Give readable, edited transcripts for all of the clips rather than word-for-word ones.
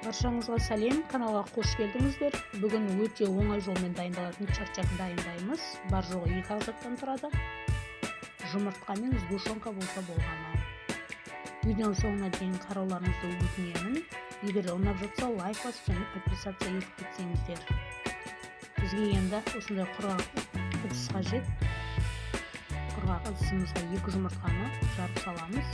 Баршаңызға сәлем, каналға қош келдіңіздер. Бүгін өте оңай жолмен дайындалатын чак-чак дайындаймыз. Бар жоғы 2 ақ заттан тұрады. Жұмыртқа мен сгущенка болса болғаны. Видеоның соңына дейін қарауларыңызды өтінемін. Егер ұнап жатса, лайк басып және подписаться етіп кетсеңіздер. Бізге енді осындай құрғақ ыдыс қажет. Құрғақ ыдысымызға 2 жұмыртқаны жарып саламыз.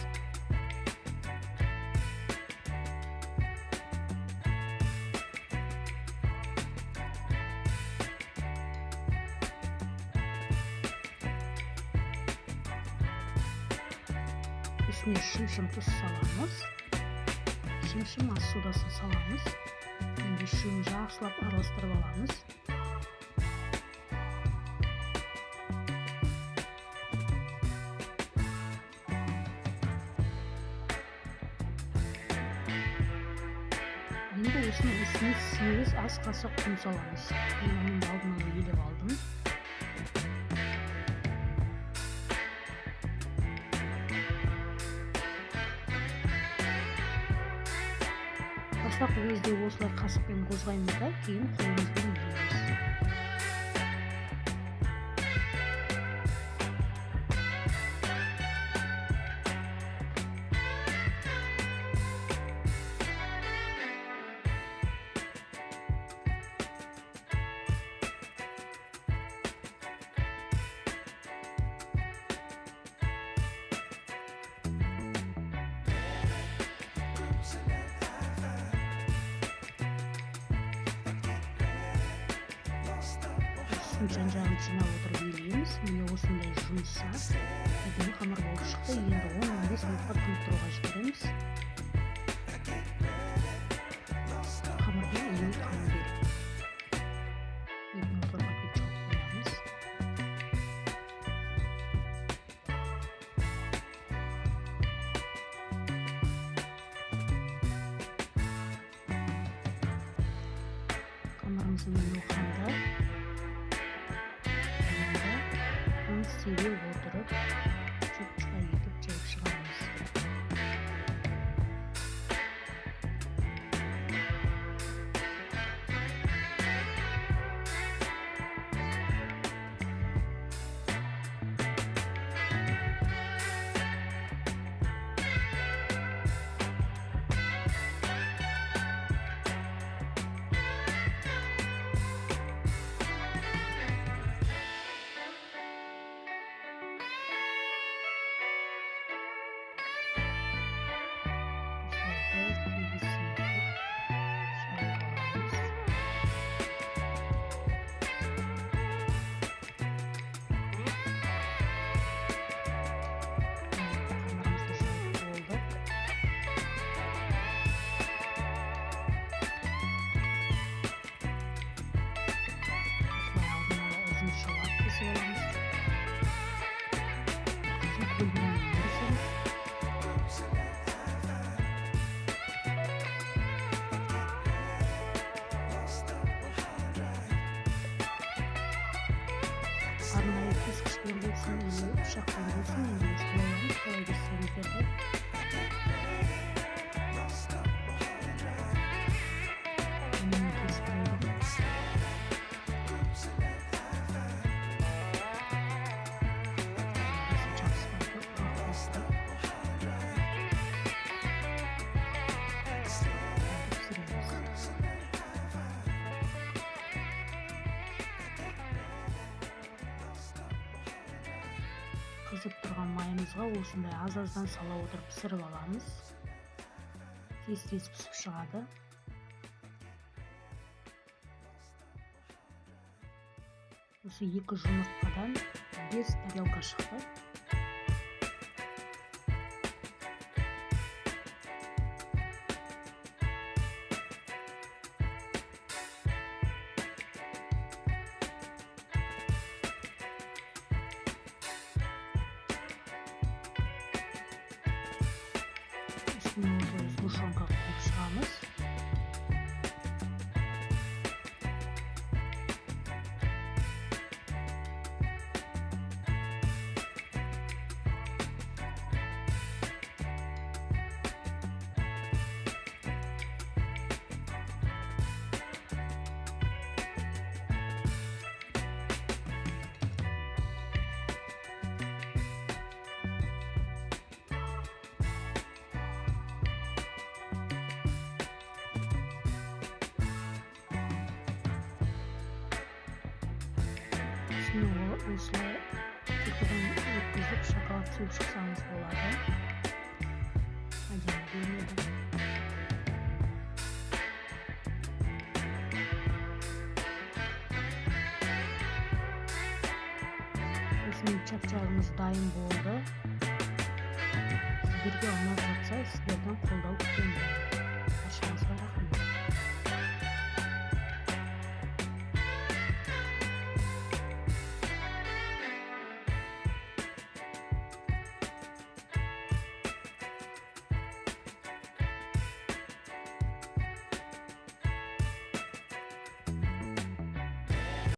Үстіне шымшым тұз саламыз, шымшым ас содасын саламыз. Енді үшеуін жақсылап араластырып аламыз. Енді осының үстіне 8 ас қасық құм саламыз. Мен оның алдын ала елеп алдым. Бастапқы кезде осылай қасықпен қозғаймыз да, кейін қолымызбен илейміз. Жан-жағын жинап отырып илейміз. Міне осындай жұмсақ, әдемі қамыр болып шықты. Енді 10-15 минутқа тынып тұруға жібереміз. Қамырдың илеу қамы керек. Бетін осылай пакет жауып қоямыз. Қамырымыздың илеу қанды. Себе отырып, жұп-жұқа етіп жайып шығарамыз. Арнайы кескішпен болсын, или пышақпен болсын, енді өз қолайларыңыз қалай кессеңіздер де. Міне кесіп болдық. Қызып тұрған майымызға осындай аз-аздан сала отырып пісіріп аламыз. Тез-тез пісіп шығады. Осы 2 жұмыртқадан 5 тарелка шықты. Үстіне осылай сгущенка құйып шығамыз. Үстіне осылай теркадан өткізіп, шоколад сеуіп шықсаңыз болады, әдемі көрінеді. Осымен чак-чагымыз дайын болды. Сіздерге ұнап жатса, сіздерден қолдау күтемін.